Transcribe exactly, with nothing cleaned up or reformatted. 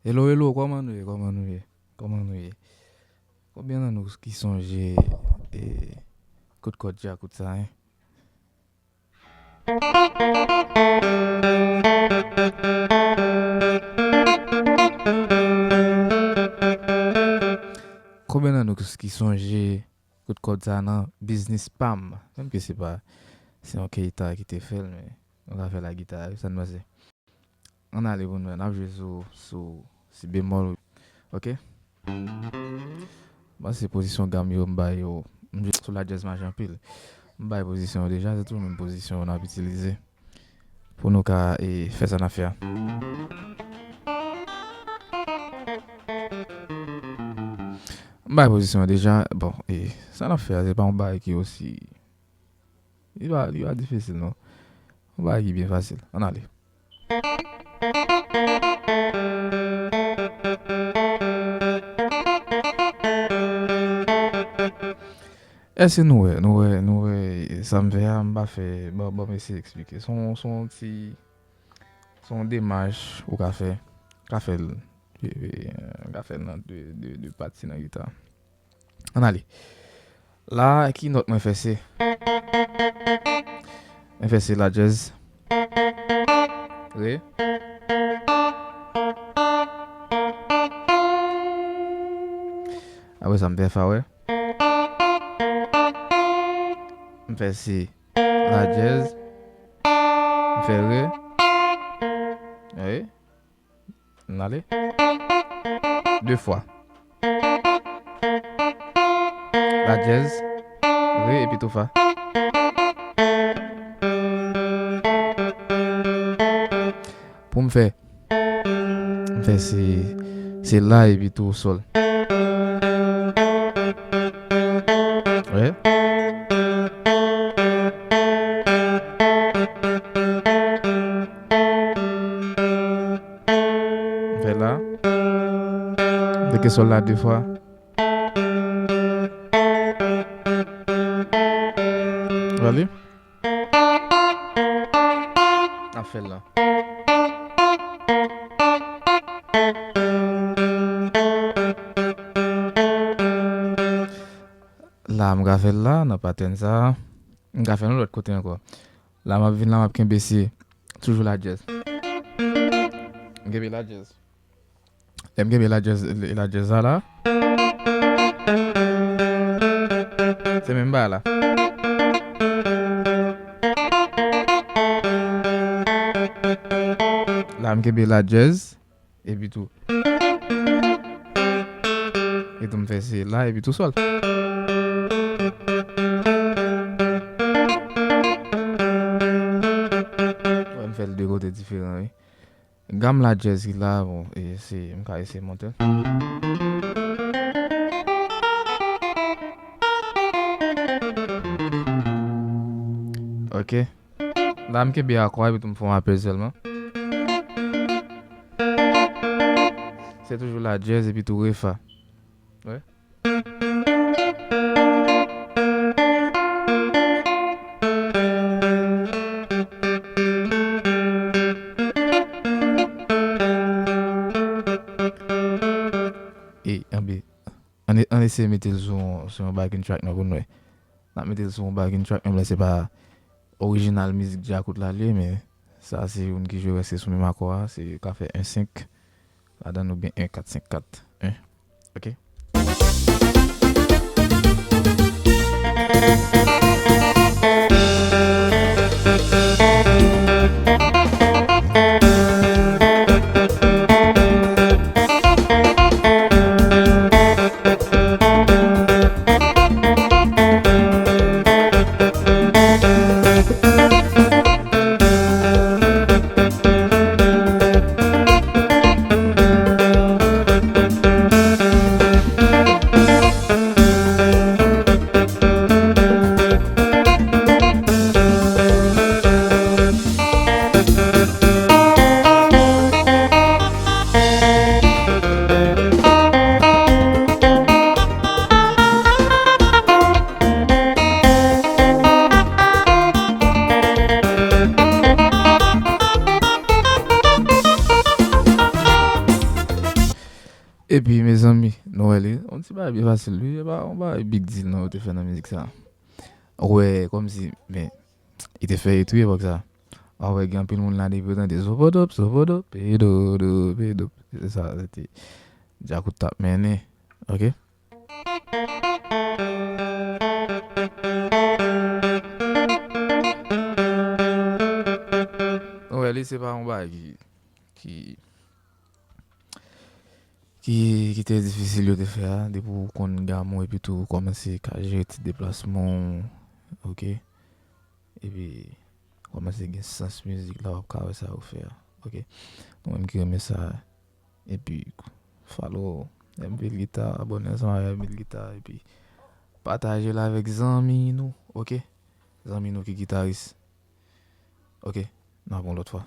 Hello, hello, kòman nou ye? Kòman nou ye? Kòman nou ye? Konbyen nan nou ki sonje, e, kout kòd djakout sa, en? Konbyen nan nou ki, ki sonje kout kòd sa nan Biznis Pa m? Menm ke se pa, se yon Keita ki te fè l, men nou ka fè l ak gita, wi, sa n panse? Ann ale pou n wè, n ap jwe sou, sou si bemòl. Ok? Bon, se pozisyon gam yo m bay yo. M jwe sou la djèz mache anpil. M bay pozisyon yo deja, se toujou menm pozisyon yo n ap itilize pou nou ka, e, fè sa n ap fè a. M bay pozisyon yo deja. Bon, e, sa n ap fè a, se pa yon bagay ki osi Li pa, li pa difisil, non. Yon bagay ki byen fasil. Ann ale. Èske nou wè, nou wè, nou wè sa m fè a, m pa fè, bon, bon, m eseye eksplike. Se yon, se yon ti, se yon demach ou ka fè, ka fè l, e, e, ka fè l nan de, de, de pati nan gita. Ann ale. La, ki nòt mwen fè se? Mwen fè se la djèz. Re. Apre sa, m fè fa, wè. M fè se la djèz. M fè re. Wi. Ann ale. De fwa. La djèz, re epi tou fa. Pou m fè, m fè se, se la epi tou sòl. Wi. M fè la. M teke sòl la de fwa. Rale. N ap fè l la. La, m ka fè l la, nan patèn sa. M ka fè l yon lòt kote ankò. La, m ap vin la, m ap kenbe se toujou la djèz. M kenbe la djèz. Lè m kenbe la djèz, la djèz la la. Se menm bagay la. La, m kenbe la djèz. Epi tou. Epi tou m fè se la, epi tou sòl. Wè, m fè l de kote diferan, wi. Gam la djèz ki la, bon, e se, m ka eseye monte l. Ok. La, m kenbe akò a, epi tou m fè yon apèl sèlman. Se toujou la djèz, epi tou re fa. Wi. E, anbe, ann, ann eseye mete l sou, sou yon backing track nan pou n wè. N ap mete l sou yon backing track, menm lè se pa orijinal mizik djakout la l ye, men sa se youn ki jwe, rèske sou menm akò a, se ka fè en senk. Ladan nou byen en kat senk kat. En. Ok. Epi, mezanmi, nou wè li, yon ti bagay byen fasil, wi, e pa yon bagay big deal, non, yo te fè nan mizik sa. Ou wè, kòmsi, men, li te fè it, wi, epòk sa. Ou wè, gen anpil moun la, depi yo tande, zobodop, zobodop, pedo, do, pedo. Se sa, se te Djakout t ap mennen, ok? Ou wè, li, se pa yon bagay ki, ki, ki, ki te difisil yo te fè a, depi w konn gam ou, epi tou w kòmanse ka jere ti deplasman w, ok? Epi kòmanse gen sans mizik la, w ap ka wè sa yo fè a, ok? Nou menm ki renmen sa, epi follow M V L Guitar, abòne ansanm avèk M V L Guitar, epi pataje l avèk zanmi nou, ok? Zanmi nou ki gitaris, ok? N ap wè yon lòt fwa.